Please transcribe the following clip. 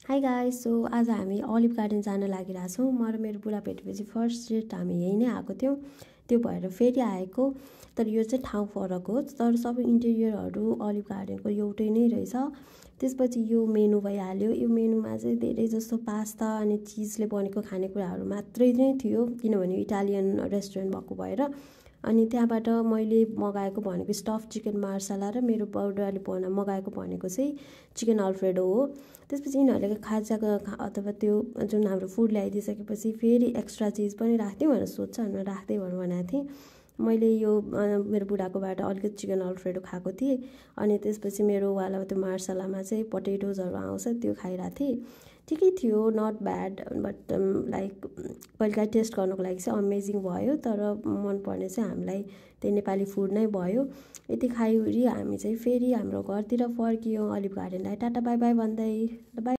High guys, so आज हामी अलिभ गार्डन जान लागिरहेछौँ। म र मेरो बुढा भेटेपछि फर्स्ट डेट हामी यही नै आएको थियौँ, त्यो भएर फेरि आएको। तर यो चाहिँ ठाउँ फरक हो, तर सबै इन्टेरियरहरू अलिभ गार्डनको एउटै नै रहेछ। त्यसपछि यो मेनु भइहाल्यो। यो मेनुमा चाहिँ धेरै जस्तो पास्ता अनि चिजले बनेको खानेकुराहरू मात्रै नै थियो, किनभने इटालियन रेस्टुरेन्ट भएको भएर। अनि त्यहाँबाट मैले मगाएको भनेको स्टफ चिकन मार्सला र मेरो बुढाले मगाएको भनेको चाहिँ चिकन अल्फ्रेडो हो। त्यसपछि यिनीहरूले खाजाको अथवा त्यो जुन हाम्रो फुड ल्याइदिइसकेपछि फेरि एक्स्ट्रा चिज पनि राख्थ्यौँ भनेर सोध्छ भनेर राख्दै भनेको थिएँ। मैले यो मेरो बुढाकोबाट अलिकति चिकन अल्फ्रेडो खाएको थिएँ। अनि त्यसपछि मेरो वाला त्यो मार्सलामा चाहिँ पोटेटोजहरू आउँछ, त्यो खाइरहेको थिएँ। ठिकै थियो, नट ब्याड, बट लाइक कहिलेकाहीँ टेस्ट गर्नुको लागि चाहिँ अमेजिङ भयो। तर मनपर्ने चाहिँ हामीलाई त्यही नेपाली फुड नै भयो। यति खाइवरी हामी चाहिँ फेरि हाम्रो घरतिर फर्कियौँ, अलिभ गार्डनलाई टाटा बाई बाई भन्दै। बाई।